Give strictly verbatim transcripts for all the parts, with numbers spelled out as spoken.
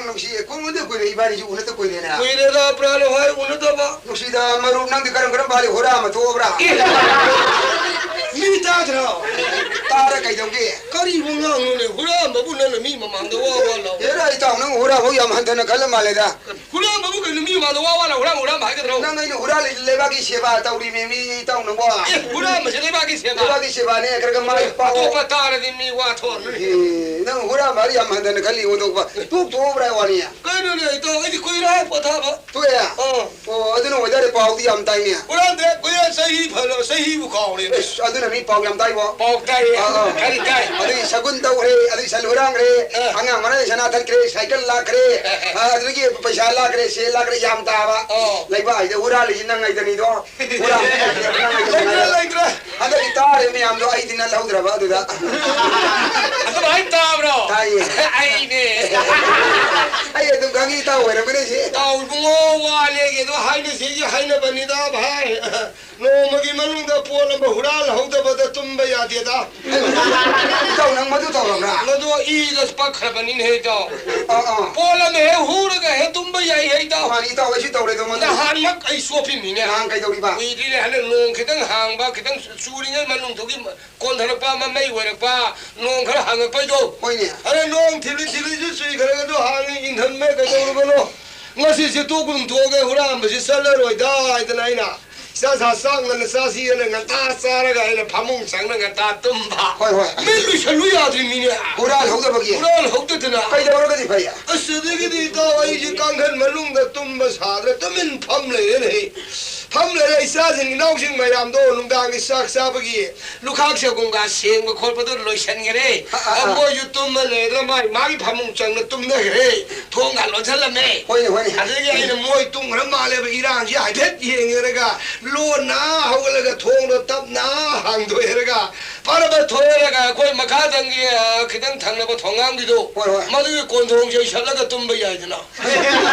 ꯅꯨꯡꯁꯤꯌꯦ, ꯀꯨꯏꯃꯟꯗ ꯀꯨꯏꯔꯦ, ꯏꯕꯥꯅꯤꯁꯨ ꯎꯅꯗ ꯀꯨꯏꯔꯦꯅꯦ꯫ ꯀꯨꯏꯔꯦꯗ, ꯄ꯭ꯔꯥꯟ ꯍꯣꯏ ꯎꯅꯗꯕ꯫ ꯅꯨꯡꯁꯤꯗ ꯃꯔꯨꯞ, ꯅꯪꯗꯤ ꯀꯔꯝ ꯀꯔꯝ ꯄꯥꯜꯂꯤ? ꯍꯨꯔꯥꯟꯕ ꯊꯣꯛꯑꯕ꯭ꯔꯥ? ꯑꯦ! ꯃꯤ ꯇꯥꯗ꯭ꯔꯣ? ꯇꯥꯔ ꯀꯩꯗꯧꯒꯦ? ꯀꯔꯤꯕꯨ ꯉꯥꯡꯅꯨꯅꯦ? ꯍꯨꯔꯥꯟꯕꯕꯨ ꯅꯪꯅ ꯃꯤ ꯃꯃꯥꯡꯗ ꯋꯥ ꯋꯥ ꯂꯥꯎ꯫ ꯑꯦꯔꯥ, ꯏꯇꯥꯎ, ꯅꯪ ꯍꯨꯔꯥꯟꯕ ꯌꯥꯝ ꯍꯟꯊꯅ ꯈꯜꯂ ꯃꯥꯜꯂꯦꯗ꯫ ꯍꯨꯔꯥꯟꯕꯕꯨ ꯀꯩꯅꯣ ꯃꯤ ꯃꯃꯥꯡꯗ ꯋꯥ ꯋꯥ ꯂꯥꯎ, ꯍꯨꯔꯥꯟꯕ, ꯍꯨꯔꯥꯟꯕ ꯍꯥꯏꯒꯗ꯭ꯔꯣ? ꯅꯪ ꯑꯩꯅ ꯍꯨꯔꯥꯜꯂꯤ ꯂꯩꯕꯥꯛꯀꯤ ꯁꯦꯕꯥ ꯇꯧꯔꯤꯃꯤ, ꯃꯤ ꯏꯇꯥꯎꯅꯕꯣ꯫ ꯑꯦ, ꯍꯨꯔꯥꯟꯕꯁꯦ ꯂꯩꯕꯥꯛꯀꯤ ꯁꯦꯕꯥ? ꯂꯩꯕꯥꯛꯀꯤ ꯁꯦꯕꯥꯅꯦ, ꯈꯔ ꯈꯔ ꯃꯥꯏ ꯄꯥꯛꯑꯣ꯫ ꯑꯇꯣꯞꯄ ꯇꯥꯔꯗꯤ ꯃꯤ ꯋꯥ ꯊꯣꯛꯑꯔꯣꯏ꯫ ꯑꯦ, ꯅꯪ ꯍꯨꯔꯥꯟꯕ ꯍꯥꯏꯔ ꯌꯥꯝ ꯍꯟꯊꯅ ꯈꯜꯂꯤ, ꯑꯣꯟꯊꯣꯛꯄ꯫ ꯇꯣꯛ ꯇꯣꯛꯑꯕ꯭ꯔꯥ ꯋꯥꯅꯤ? ꯀꯩꯅꯣꯅꯦ, ꯏꯇꯥꯎ, ꯑꯩꯗꯤ ꯀꯨꯏꯔꯦ ꯄꯣꯊꯥꯕ꯫ ꯇꯣꯛꯑꯦ? ꯑꯥ꯫ ꯑꯣ, ꯑꯗꯨꯅ ꯑꯣꯏꯇꯥꯔꯦ, ꯄꯥꯎꯗꯤ ꯌꯥꯝ ꯇꯥꯏꯅꯦ꯫ ꯍꯨꯔꯥꯟꯗ꯭ꯔꯦ, ꯀꯨꯏꯔꯦ, ꯆꯍꯤ ꯐꯅ, ꯆꯍꯤꯕꯨ ꯀꯥꯎꯔꯦꯅꯦ꯫ ꯑꯁ, ꯑꯗꯨꯅ ꯃꯤ ꯄꯥꯎ ꯌꯥꯝ ꯇꯥꯏꯕꯣ꯫ ꯄꯥꯎ ꯇꯥꯏꯌꯦ꯫ ꯑꯥ, ꯑꯥ꯫ ꯀꯔꯤ ꯇꯥꯏ? ꯑꯗꯨꯒꯤ ꯁꯒꯨꯟ ꯇꯧꯈ꯭ꯔꯦ, ꯑꯗꯨꯒꯤ ꯁꯟ ꯍꯨꯔꯥꯟꯈ꯭ꯔꯦ, ꯑꯥ꯫ ꯑꯉꯥꯡ ꯃꯔꯥꯏ ꯁꯅꯥ ꯊꯠꯈ꯭ꯔꯦ, ꯁꯥꯏꯀꯜ ꯂꯥꯛꯈ꯭ꯔꯦ, ꯑꯥ, ꯑꯥ꯫ ꯑꯥ, ꯑꯗꯨꯗꯒꯤ ꯄꯩꯁꯥ ꯂꯥꯛꯈ꯭ꯔꯦ, ꯁꯦꯜ ꯂꯥꯛꯈ꯭ꯔꯦ, ꯌꯥꯝ ꯇꯥꯕ꯫ ꯑꯣ꯫ ꯂꯩꯕꯥꯛ ꯍꯥꯏꯗ ꯍꯨꯔꯥꯜꯂꯤꯁꯤ ꯅꯪ ꯉꯩꯗꯅꯤꯗꯣ꯫ ꯍꯨꯔꯥꯜꯂꯤꯁꯤ ꯅꯪ ꯉꯩꯗꯅꯤ꯫ ꯂꯩꯇ꯭ꯔꯦ, ꯂꯩꯇ꯭ꯔꯦ꯫ ꯍꯟꯗꯛꯀꯤ ꯇꯥꯔꯦ ꯃꯌꯥꯝꯗꯣ, ꯑꯩꯗꯤ ꯅꯜꯍꯧꯗ꯭ꯔꯕ ꯑꯗꯨꯗ꯫ ꯑꯗꯨꯃꯥꯏꯅ ꯇꯥꯕ꯭ꯔꯣ? ꯇꯥꯏꯌꯦ꯫ ꯑꯩꯅꯦ꯫ ꯑꯩ ꯑꯗꯨꯝ ꯈꯪꯉꯤ, ꯏꯇꯥꯎ ꯑꯣꯏꯔꯝꯒꯅꯤ ꯁꯤ꯫ ꯏꯇꯥꯎ ꯏꯕꯨꯡꯉꯣ, ꯋꯥ ꯂꯦꯒꯦꯗꯣ ꯍꯥꯏꯅꯁꯤꯒꯤ ꯍꯥꯏꯅꯕꯅꯤꯗ ꯚꯥꯏ꯫ ꯅꯣꯡꯃꯒꯤ ꯃꯅꯨꯡꯗ ꯄꯣꯠ ꯑꯃ ꯍꯨꯔꯥꯜꯍꯧꯗꯕꯗ ꯇꯨꯝꯕ ꯌꯥꯗꯦꯗ꯫ ꯏꯇꯥꯎ, ꯅꯪ ꯃꯗꯨ ꯇꯧꯔꯕ꯭ꯔꯥ? ꯃꯗꯨ ꯏꯗ ꯄꯛꯈ꯭ꯔꯕꯅꯤꯅꯦ, ꯏꯇꯥꯎ꯫ ꯑꯥ, ꯑꯥ꯫ ꯄꯣꯠ ꯑꯃ ꯍꯦꯛ ꯍꯨꯔꯒ ꯍꯦꯛ ꯇꯨꯝꯕ ꯌꯥꯏ, ꯏꯇꯥꯎ꯫ ꯃꯥꯅꯤ, ꯏꯇꯥꯎ, ꯑꯩꯁꯨ ꯇꯧꯔꯦꯗꯣ ꯃꯗꯨ꯫ ꯅꯍꯥꯟꯃꯛ ꯑꯩ ꯆꯣꯞꯄꯤꯕꯅꯤꯅꯦ꯫ ꯅꯍꯥꯟ ꯀꯩꯗꯧꯔꯤꯕ? ꯀꯨꯏꯗ꯭ꯔꯤꯅꯦ, ꯍꯟꯗꯛ ꯅꯣꯡ ꯈꯤꯇꯪ ꯍꯥꯡꯕ, ꯈꯤꯇꯪ ꯆꯨꯔꯤꯉꯩ ꯃꯅꯨꯡꯗꯨꯒꯤ ꯀꯣꯟꯊꯔꯛꯄ ꯑꯃ ꯃꯩ ꯑꯣꯏꯔꯛꯄ, ꯅꯣꯡ ꯈꯔ ꯍꯥꯡꯉꯛꯄꯩꯗꯣ꯫ ꯍꯣꯏꯅꯦ꯫ ꯑꯗ ꯅꯣꯡ ꯊꯤꯂꯤ ꯊꯤꯂꯤꯁꯨ ꯆꯨꯏ, ꯈꯔ ꯈꯔꯁꯨ ꯍꯥꯡꯉꯤ, ꯏꯪꯊꯝꯃꯦ, ꯀꯩꯗꯧꯔꯕꯅꯣ? ꯉꯁꯤꯁꯦ ꯇꯣꯛ ꯀꯨꯝ ꯊꯣꯛꯑꯒꯦ, ꯍꯨꯔꯥꯟꯕꯁꯤ ꯆꯠꯂꯔꯣꯏꯗ ꯍꯥꯏꯗꯅ ꯑꯩꯅ ꯏꯆꯥ ꯁꯥ ꯆꯥꯛ ꯉꯟꯅ ꯆꯥꯁꯤꯅ ꯉꯟꯇꯥ ꯆꯥꯔꯒ ꯑꯩꯅ ꯐꯃꯨꯡ ꯆꯪꯅ ꯉꯟꯇꯥ ꯇꯨꯝꯕ꯫ ꯍꯣꯏ, ꯍꯣꯏ꯫ ꯃꯤꯠ ꯂꯨꯁꯜꯂꯨ ꯌꯥꯗ꯭ꯔꯤꯃꯤꯅꯦ꯫ ꯍꯨꯔꯥꯜꯍꯧꯗꯕꯒꯤ? ꯍꯨꯔꯥꯜꯍꯧꯗꯗꯅ꯫ ꯀꯩꯗꯧꯔꯒꯗꯤ ꯐꯩ? ꯑꯁ, ꯑꯗꯒꯤꯗꯤ ꯏꯇꯥꯎ ꯑꯩꯁꯦ ꯀꯥꯡꯈꯟ ꯃꯅꯨꯡꯗ ꯇꯨꯝꯕ ꯁꯥꯗ꯭ꯔꯦ, ꯇꯨꯃꯤꯟ ꯐꯝ ꯂꯩꯔꯦꯅꯦ꯫ ꯐꯝ ꯂꯩꯔꯦ, ꯏꯆꯥꯁꯤꯡ ꯏꯅꯥꯎꯁꯤꯡ ꯃꯌꯥꯝꯗꯣ ꯅꯨꯡꯗꯥꯡꯒꯤ ꯆꯥꯛ ꯆꯥꯕꯒꯤ ꯂꯨꯈꯥꯛ ꯆꯒꯨꯝꯒ ꯁꯦꯡꯕ ꯈꯣꯠꯄꯗꯣ ꯂꯣꯏꯁꯟꯈꯔꯦ꯫ ꯑ, ꯑ, ꯑ꯫ ꯃꯣꯏꯁꯨ ꯇꯨꯝꯃ ꯂꯩꯔꯦ, ꯃꯥꯏ ꯃꯥꯒꯤ ꯐꯃꯨꯡ ꯆꯪꯅ ꯇꯨꯝꯅꯈ꯭ꯔꯦ꯫ ꯊꯣꯡꯒ ꯂꯣꯟꯁꯜꯂꯝꯃꯦ꯫ ꯍꯣꯏꯅꯦ, ꯍꯣꯏꯅꯦ꯫ ꯑꯗꯒꯤ ꯑꯩꯅ ꯃꯣꯏ ꯇꯨꯝꯈ꯭ꯔ ꯃꯥꯜꯂꯦꯕ ꯏꯔꯥꯡꯁꯤ ꯍꯥꯏꯐꯦꯠ ꯌꯦꯡꯉꯦꯔꯒ ꯂꯣꯟꯅ ꯍꯧꯒꯠꯂꯒ ꯊꯣꯡꯗꯣ ꯇꯞꯅ ꯍꯥꯡꯗꯣꯛꯑꯦꯔꯒ ꯐꯠ ꯐꯠ ꯊꯣꯛꯑꯦꯔꯒ ꯑꯩꯈꯣꯏ ꯃꯈꯥꯗꯪꯒꯤ, ꯑ, ꯈꯤꯇꯪ ꯊꯪꯅꯕ ꯊꯣꯡꯒꯥꯡꯒꯤꯗꯣ, ꯍꯣꯏ, ꯍꯣꯏ꯫ ꯃꯗꯨꯒꯤ ꯀꯣꯟꯊꯣꯡꯁꯦ ꯏꯁꯜꯂꯒ ꯇꯨꯝꯕ ꯌꯥꯏꯗꯅ꯫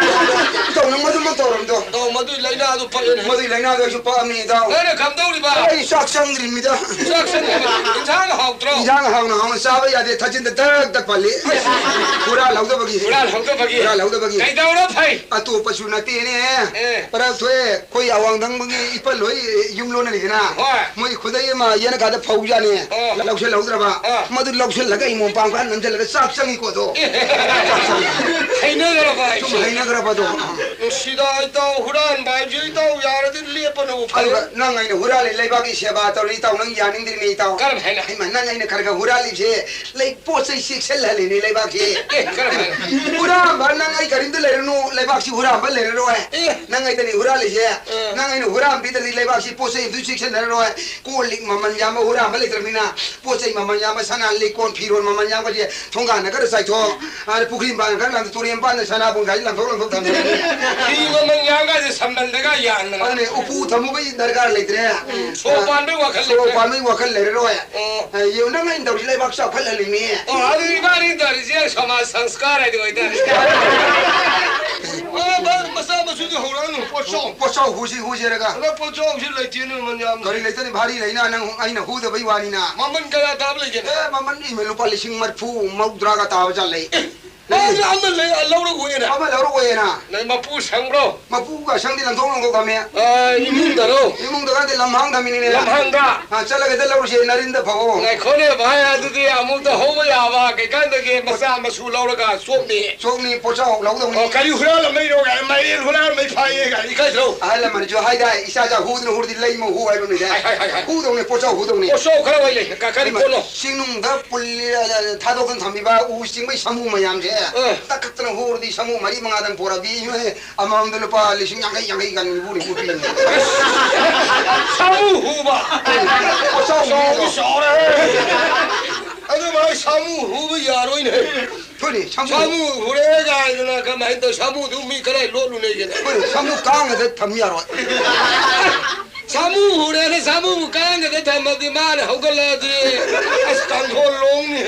ꯇꯧꯅꯨ, ꯃꯗꯨꯃꯛ ꯇꯧꯔꯝꯗꯣ꯫ ꯑꯧ, ꯃꯗꯨꯒꯤ ꯂꯥꯏꯅꯥꯗꯨ ꯐꯩꯌꯦꯅꯦ꯫ ꯃꯗꯨ ꯂꯥꯏꯅꯥꯗꯣ ꯑꯩꯁꯨ ꯄꯛꯑꯝꯅꯤ, ꯏꯇꯥꯎ꯫ ꯅꯪꯅ ꯀꯝꯗꯧꯔꯤꯕ? ꯑꯩ ꯆꯥꯛ ꯆꯪꯗ꯭ꯔꯤꯃꯤꯗ꯫ ꯆꯥꯛ ꯆꯪꯗ꯭ꯔꯤꯕ? ꯏꯟꯁꯥꯡ ꯍꯥꯎꯇ꯭ꯔꯣ? ꯏꯟꯁꯥꯡ ꯍꯥꯎꯅ ꯍꯥꯎꯅ ꯆꯥꯕ ꯌꯥꯗꯦ, ꯊꯥꯖꯤꯟꯗ ꯗꯛ ꯗꯛ ꯄꯜꯂꯤ꯫ ꯍꯨꯔꯥꯜꯍꯧꯗꯕꯒꯤ꯫ ꯍꯨꯔꯥꯜꯍꯧꯗꯕꯒꯤ꯫ ꯍꯨꯔꯥꯜꯍꯧꯗꯕꯒꯤ꯫ ꯀꯩꯗꯧꯔ ꯐꯩ? ꯑꯇꯣꯞꯄꯁꯨ ꯅꯠꯇꯦꯅꯦ꯫ ꯑꯦ꯫ ꯄꯔꯛ ꯊꯣꯛꯑꯦ, ꯑꯩꯈꯣꯏ ꯑꯋꯥꯡꯊꯪꯕꯒꯤ ꯏꯄꯜ ꯍꯣꯏ ꯌꯨꯝ ꯂꯣꯟꯅꯔꯤꯗꯅ꯫ ꯍꯣꯏ꯫ ꯃꯣꯏ ꯈꯨꯗꯩ ꯑꯃ ꯌꯦꯅꯈꯥꯗ ꯐꯧꯖꯥꯠꯅꯤ꯫ ꯑꯣ꯫ ꯂꯧꯁꯤꯜꯍꯧꯗ꯭ꯔꯕ꯫ ꯑꯥ꯫ ꯃꯗꯨ ꯂꯧꯁꯤꯜꯂꯒ ꯑꯩ ꯃꯣꯝꯄꯥꯡ ꯈꯔ ꯅꯝꯁꯤꯜꯂꯒ ꯆꯥꯛ ꯆꯪꯉꯤꯀꯣ ꯑꯗꯣ꯫ ꯑꯦ꯫ ꯆꯥꯛ ꯆꯪꯉꯤ꯫ ꯍꯩꯅꯈ꯭ꯔꯕ ꯁꯨꯝ ꯍꯥꯏꯁꯦ? ꯍꯩꯅꯈ꯭ꯔꯕꯗꯣ꯫ ꯅꯨꯡꯁꯤꯗ ꯏꯇꯥꯎ, ꯍꯨꯔꯥꯟꯕ ꯍꯥꯏꯕꯁꯤ ꯏꯇꯥꯎ ꯌꯥꯔꯗꯤ ꯂꯦꯞꯄꯅꯕꯨ ꯐꯩ꯫ ꯑꯗꯨꯒ ꯅꯪ ꯑꯩꯅ ꯍꯨꯔꯥꯜꯂꯤ ꯂꯩꯕꯥꯛꯀꯤ ꯁꯦꯕꯥ ꯇꯧꯔꯤ ꯏꯇꯥꯎ, ꯅꯪ ꯌꯥꯅꯤꯡꯗ꯭ꯔꯤꯅꯦ ꯏꯇꯥꯎ꯫ ꯀꯔꯝ ꯍꯥꯏꯅ? ꯍꯩꯃꯥ, ꯅꯪ ꯑꯩꯅ ꯈꯔ ꯈꯔ ꯍꯨꯔꯥꯜꯂꯤꯁꯦ ꯂꯩ, ꯄꯣꯠ ꯆꯩ ꯆꯦꯛꯁꯤꯜꯍꯜꯂꯤꯅꯦ ꯂꯩꯕꯥꯛꯁꯤ꯫ ꯑꯦ, ꯀꯔꯝ ꯍꯥꯏꯅ? ꯍꯨꯔꯥꯟꯕ ꯅꯪ ꯑꯩ ꯀꯔꯤꯝꯇ ꯂꯩꯔꯅꯨ, ꯂꯩꯕꯥꯛꯁꯤ ꯍꯨꯔꯥꯟꯕ ꯂꯩꯔꯔꯣꯏ꯫ ꯑꯦ꯫ ꯅꯪ ꯑꯩꯗꯅꯤ ꯍꯨꯔꯥꯜꯂꯤꯁꯦ꯫ ꯑꯦ꯫ ꯅꯪ ꯑꯩꯅ ꯍꯨꯔꯥꯟꯕꯤꯗ꯭ꯔꯗꯤ ꯂꯩꯕꯥꯛꯁꯤ ꯄꯣꯠ ꯆꯩ ꯑꯝꯇ ꯆꯦꯛꯁꯤꯟꯅꯔꯔꯣꯏ꯫ ꯀꯣꯜ ꯂꯤꯛ ꯃꯃꯜ ꯌꯥꯝꯕ ꯍꯨꯔꯥꯟꯕ ꯂꯩꯇ꯭ꯔꯕꯅꯤꯅ ꯄꯣꯠ ꯆꯩ ꯃꯃꯜ ꯌꯥꯝꯕ, ꯁꯅꯥ ꯂꯤꯛ ꯀꯣꯟ ꯐꯤꯔꯣꯜ ꯃꯃꯜ ꯌꯥꯝꯕꯁꯦ ꯊꯣꯡꯒꯥꯟꯗ ꯈꯔ ꯆꯥꯏꯊꯣꯛ, ꯑ, ꯄꯨꯈ꯭ꯔꯤ ꯃꯄꯥꯟꯗ ꯈꯔ ꯂꯪꯊꯣꯛ, ꯇꯨꯔꯦꯟ ꯃꯄꯥꯟꯗ ꯁꯅꯥꯕꯨꯟ ꯈꯥꯏꯁꯤ ꯂꯪꯊꯣꯛ ꯂꯪꯊꯣꯛ ꯊꯝꯃꯦ꯫ ꯐꯤ ꯃꯃꯜ ꯌꯥꯝꯒꯥꯁꯦ ꯁꯝꯕꯜꯗꯒ ꯌꯥꯟꯗꯅ꯫ ꯑꯗꯨꯅꯦ, ꯎꯄꯨ ꯊꯝꯃꯨꯕꯒꯤ ꯗꯔꯀꯥꯔ ꯂꯩꯇ꯭ꯔꯦ꯫ ꯎꯝ, ꯁꯣ ꯑ, ꯄꯥꯟꯕꯩ ꯋꯥꯈꯜ ꯁꯣ ꯂꯩꯇ꯭ꯔꯦ꯫ ꯄꯥꯟꯕꯩ ꯋꯥꯈꯜ ꯂꯩꯔꯔꯣꯏ꯫ ꯑꯣ꯫ ꯑ, ꯌꯦꯡꯉꯨ, ꯅꯪ ꯑꯩꯅ ꯇꯧꯔꯤꯁꯤ ꯂꯩꯕꯥꯛ ꯆꯥꯎꯈꯠꯍꯜꯂꯤꯅꯦ꯫ ꯑꯣ, ꯑꯗꯨ ꯏꯕꯥꯅꯤ ꯇꯧꯔꯤꯁꯦ ꯁꯃꯥꯖ ꯁꯪꯁꯀꯥꯔ ꯍꯥꯏꯗꯣ ꯑꯣꯏꯇꯥꯔꯦ꯫ ꯑ, ꯃ-, ꯃꯆꯥ ꯃꯁꯨꯗꯤ ꯍꯧꯔꯛꯑꯅꯨ, ꯄꯣꯠꯆꯥꯎ꯫ ꯄꯣꯠꯆꯥꯎ ꯍꯨꯁꯤ ꯍꯨꯁꯤꯔꯒ꯫ ꯑꯗ ꯄꯣꯠꯆꯥꯎꯁꯤ ꯂꯩꯇꯦꯅꯦ, ꯃꯃꯜ ꯌꯥꯝꯅ꯫ ꯀꯔꯤ ꯂꯩꯇꯅꯤ? ꯚꯥꯔꯤ ꯂꯩꯅ ꯅꯪ ꯑꯩꯅ ꯍꯨꯗꯕꯩ ꯋꯥꯅꯤꯅ꯫ ꯃꯃꯜ ꯀꯌꯥ ꯇꯥꯕ ꯂꯩꯒꯦꯅꯦ? ꯑꯦ, ꯃꯃꯜ ꯏꯃꯦ ꯂꯨꯄꯥ ꯂꯤꯁꯤꯡ ꯃꯔꯤꯐꯨ, ꯃꯧꯗ꯭ꯔꯥꯒ ꯇꯥꯕ ꯖꯥꯠ ꯂꯩ꯫ ꯑꯦ, ꯑꯩꯁꯨ ꯑꯃ ꯂꯩ, ꯂꯧꯔꯒ ꯍꯨꯏꯌꯦꯅꯦ꯫ ꯑꯃ ꯂꯧꯔꯒ ꯍꯨꯏꯌꯦꯅ꯫ ꯅꯪ ꯃꯄꯨ ꯁꯪꯕ꯭ꯔꯣ? ꯃꯄꯨꯒ ꯁꯪꯗꯤ ꯂꯪꯊꯣꯛ ꯂꯪꯊꯣꯛ ꯊꯝꯃꯦ꯫ ꯑ, ꯏꯃꯨꯡꯗꯔꯣ? ꯏꯃꯨꯡꯗ ꯈꯪꯗꯦ, ꯂꯝꯍꯥꯡ ꯊꯝꯃꯤꯅꯤꯅꯦ꯫ ꯂꯝꯍꯥꯡꯗ? ꯑ, ꯆꯠꯂꯒ ꯍꯦꯛꯇ ꯂꯧꯔꯨꯁꯦ, ꯅꯔꯤꯟꯗ ꯐꯥꯎꯑꯣ꯫ ꯉꯥꯏꯈꯣꯅꯦ ꯚꯥꯏ, ꯑꯗꯨꯗꯤ ꯑꯃꯨꯛꯇ ꯍꯧꯕ ꯌꯥꯕ ꯀꯩꯀꯥꯟꯗꯒꯤ ꯃꯆꯥ ꯃꯁꯨ ꯂꯧꯔꯒ ꯆꯣꯞꯅꯤ꯫ ꯆꯣꯞꯅꯤ, ꯄꯣꯠꯆꯥꯎ ꯂꯧꯗꯧꯅꯤ꯫ ꯑꯣ, ꯀꯔꯤ ꯍꯨꯔꯥꯜꯂꯝꯃꯩꯅꯣ ꯀꯥꯏꯅ, ꯃꯥꯏꯔꯦꯟ ꯍꯨꯔꯥꯜꯂꯝꯃꯩ ꯐꯥꯏꯌꯦ ꯀꯥꯏꯅ ꯏꯀꯥꯏꯗ꯭ꯔꯣ? ꯑꯍꯜ ꯂꯃꯟꯁꯨ ꯍꯥꯏꯗꯥꯏ, ꯏꯆꯥ ꯆꯥ ꯍꯨꯗꯅ ꯍꯨꯔꯗꯤ ꯂꯩꯃ ꯍꯨ ꯍꯥꯏꯕ ꯂꯩꯗꯥꯏ? ꯍꯥꯏ, ꯍꯥꯏ, ꯍꯥꯏ, ꯍꯥꯏ꯫ ꯍꯨꯗꯧꯅꯤ, ꯄꯣꯠꯆꯥꯎ ꯍꯨꯗꯧꯅꯤ꯫ ꯄꯣꯠꯆꯥꯎ ꯈꯔ ꯋꯥꯏ ꯂꯩ, ꯀ-, ꯀꯔꯤ ꯍꯣꯏ, ꯄꯣꯠꯅꯣ? ꯆꯤꯡꯅꯨꯡꯗ ꯄꯨꯜꯂꯤ-, ꯊꯥꯗꯣꯛꯇꯅ ꯊꯝꯃꯤꯕ ꯎ ꯆꯤꯡꯕꯩ ꯁꯥꯃꯨ ꯃꯌꯥꯝꯁꯦ ꯑ꯫ ꯇꯛꯈꯠꯇꯅ ꯍꯨꯔꯗꯤ ꯁꯥꯃꯨ ꯃꯔꯤ ꯃꯉꯥꯗꯪ ꯄꯣꯔꯛꯑꯗꯤ, ꯏꯃꯥꯏ, ꯑꯃꯃꯝꯗ ꯂꯨꯄꯥ ꯂꯤꯁꯤꯡ ꯌꯥꯡꯈꯩ, ꯌꯥꯡꯈꯩ ꯀꯥꯟ ꯅꯤꯐꯨ, ꯅꯤꯐꯨ ꯄꯤꯅꯤ꯫ ꯁꯥꯃꯨ ꯍꯨꯕ꯫ ꯄꯣꯠꯆꯥꯎ ꯆꯥꯎꯗꯤ ꯍꯨꯕꯗꯣ꯫ ꯆꯥꯎꯔꯦꯍꯦ꯫ ꯑꯗꯨ ꯚꯥꯏ, ꯁꯥꯃꯨ ꯍꯨꯕ ꯌꯥꯔꯣꯏꯅꯦ꯫ ꯍꯣꯏꯅꯦ, ꯁꯥꯃꯨ꯫ ꯁꯥꯃꯨ ꯍꯨꯔꯦ ꯀꯥꯏꯗꯅ ꯀꯃꯥꯏꯅ ꯇꯧ? ꯁꯥꯃꯨꯗꯨ ꯃꯤ ꯀꯗꯥꯏ ꯂꯣꯠꯂꯨꯅꯦꯒꯦꯅꯦ? ꯍꯣꯏꯅꯦ, ꯁꯥꯃꯨ ꯀꯥꯡꯒꯗ ꯊꯝ ꯌꯥꯔꯣꯏ꯫ ꯁꯥꯃꯨ ꯍꯨꯔꯦꯅ ꯁꯥꯃꯨ ꯀꯥꯡꯒꯗ ꯊꯝꯃꯗꯤ ꯃꯥꯅ ꯍꯧꯒꯠꯂꯛꯑꯗꯤ ꯑꯁ ꯀꯥꯡꯊꯣꯜ ꯂꯣꯡꯅꯤ꯫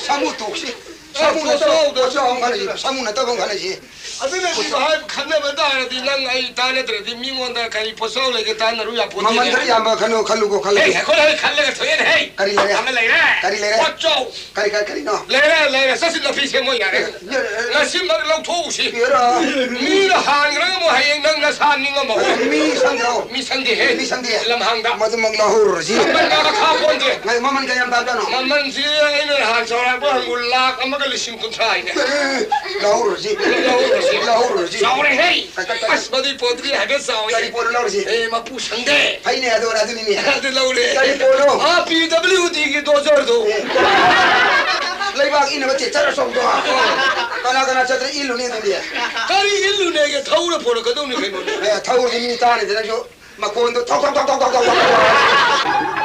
ꯁꯥꯃꯨ ꯇꯣꯛꯁꯤ꯫ ꯁꯥꯃꯨ ꯅꯠꯇꯕ ꯄꯣꯠꯆꯥꯎ ꯑꯃ ꯈꯜꯂꯁꯤ, ꯁꯥꯃꯨ ꯅꯠꯇꯕ ꯑꯃ ꯈꯜꯂꯁꯤ꯫ ꯑꯗꯨꯅ ꯁꯤꯕꯨ ꯍꯥꯏ ꯈꯟꯅꯕ ꯇꯥꯔꯗꯤ ꯅꯪ ꯑꯩ ꯇꯥꯟꯅꯗ꯭ꯔꯗꯤ ꯃꯤꯉꯣꯟꯗ ꯀꯔꯤ ꯄꯣꯠꯆꯥꯎ ꯂꯩꯒꯦ ꯇꯥꯟꯅꯔꯨ ꯌꯥꯄꯣꯠꯇꯦꯅꯦ꯫ ꯃꯃꯜ ꯈꯔ ꯌꯥꯝꯕ ꯈꯜꯂꯣ, ꯈꯜꯂꯨꯀꯣ, ꯈꯜꯂꯁꯤ꯫ ꯑꯦ, ꯑꯩꯈꯣꯏ ꯍꯦꯛ ꯈꯜꯂꯒ ꯊꯣꯛꯑꯦꯅꯦ, ꯍꯦ꯫ ꯀꯔꯤ ꯂꯩꯔꯦ? ꯑꯃ ꯂꯩꯔꯦ꯫ ꯀꯔꯤ ꯂꯩꯔꯦ? ꯄꯣꯠꯆꯥꯎ꯫ ꯀꯔꯤ, ꯀꯔꯤ, ꯀꯔꯤꯅꯣ? ꯂꯩꯔꯦ, ꯂꯩꯔꯦ꯫ ꯆꯠꯁꯤ, ꯅꯥꯄꯤ ꯁꯦꯝꯃꯣ ꯌꯥꯔꯦ꯫ ꯌꯥꯔꯦ꯫ ꯉꯁꯤꯃꯛ ꯂꯧꯊꯣꯛꯎꯁꯤ꯫ ꯌꯥꯔꯦ꯫ ꯃꯤꯅ ꯍꯥꯟꯈ꯭ꯔꯒ ꯑꯃꯨꯛ ꯍꯌꯦꯡ ꯅꯪ ꯅꯁꯥ ꯅꯤꯡꯉꯝꯃꯣ꯫ ꯃꯤ ꯁꯪꯗ꯭ꯔꯣ? ꯃꯤ ꯁꯪꯗꯦꯍꯦ꯫ ꯃꯤ ꯁꯪꯗꯦ꯫ ꯂꯝꯍꯥꯡꯗ꯫ ꯃꯗꯨꯃꯛ ꯂꯧꯍꯧꯔꯁꯤ꯫ ꯃꯃꯜ ꯀꯌꯥ ꯈꯥꯄꯣꯟꯗꯦ꯫ ꯉꯥꯏ, ꯃꯃꯜ ꯀꯌꯥꯝ ꯇꯥꯕꯖꯥꯠꯅꯣ? ꯃꯃꯜꯁꯤ ꯑꯩꯅ ꯅꯍꯥꯟ ꯆꯥꯎꯔꯥꯛꯄ ꯍꯪꯕ ꯂꯥꯛ ꯑꯃꯒ ꯂꯤꯁꯤꯡ ꯀꯨꯟꯊ꯭ꯔꯥ ꯍꯥꯏꯅꯦ꯫ ꯑꯦ, ꯂꯧꯍꯧꯔꯁꯤ꯫ ꯂꯧꯍꯧꯔꯁꯤ꯫ ꯂꯧꯍꯧꯔꯁꯤ꯫ ꯆꯥꯎꯔꯦꯍꯦ꯫ ꯀ-, ꯀ-, ꯀ-, ꯑꯁ, ꯃꯗꯨꯏ ꯄꯣꯠꯇꯨꯗꯤ ꯍꯥꯏꯐꯦꯠ ꯆꯥꯎꯋꯦ꯫ ꯀꯔꯤ ꯄꯣꯠꯅꯣ ꯂꯧꯔꯤꯁꯤ? ꯑꯦ, ꯃꯄꯨ ꯁꯪꯗꯦ꯫ ꯐꯩꯅꯦ, ꯑꯗꯨ, ꯑꯗꯨꯅꯤꯅꯦ꯫ ꯑꯗꯨ ꯂꯧꯔꯦ꯫ ꯀꯔꯤ ꯄꯣꯠꯅꯣ? ꯑꯥ, ꯄꯤ ꯗꯕ꯭ꯂꯤꯎ ꯗꯤꯒꯤ ꯗꯣꯖꯔꯗꯣ꯫ ꯑꯦ꯫ ꯂꯩꯕꯥꯛ ꯏꯅꯕ ꯇ꯭ꯔꯦꯛꯇꯔ ꯑꯆꯧꯕꯗꯣ꯫ ꯀꯅꯥ ꯀꯅꯥ ꯆꯠꯇꯅ ꯏꯜꯂꯨꯅꯤ ꯑꯗꯨꯗꯤ? ꯀꯔꯤ ꯏꯜꯂꯨꯅꯦꯒꯦ? ꯊꯧꯔ ꯄꯣꯔꯛꯀꯗꯧꯅꯤ ꯀꯩꯅꯣꯅꯦ꯫ ꯑꯦ, ꯊꯧꯔꯗꯤ ꯃꯤ ꯇꯥꯅꯤꯗ ꯅꯪꯁꯨ꯫ ꯃꯈꯣꯟꯗꯣ ꯊꯧ, ꯊꯧ, ꯊꯧ꯫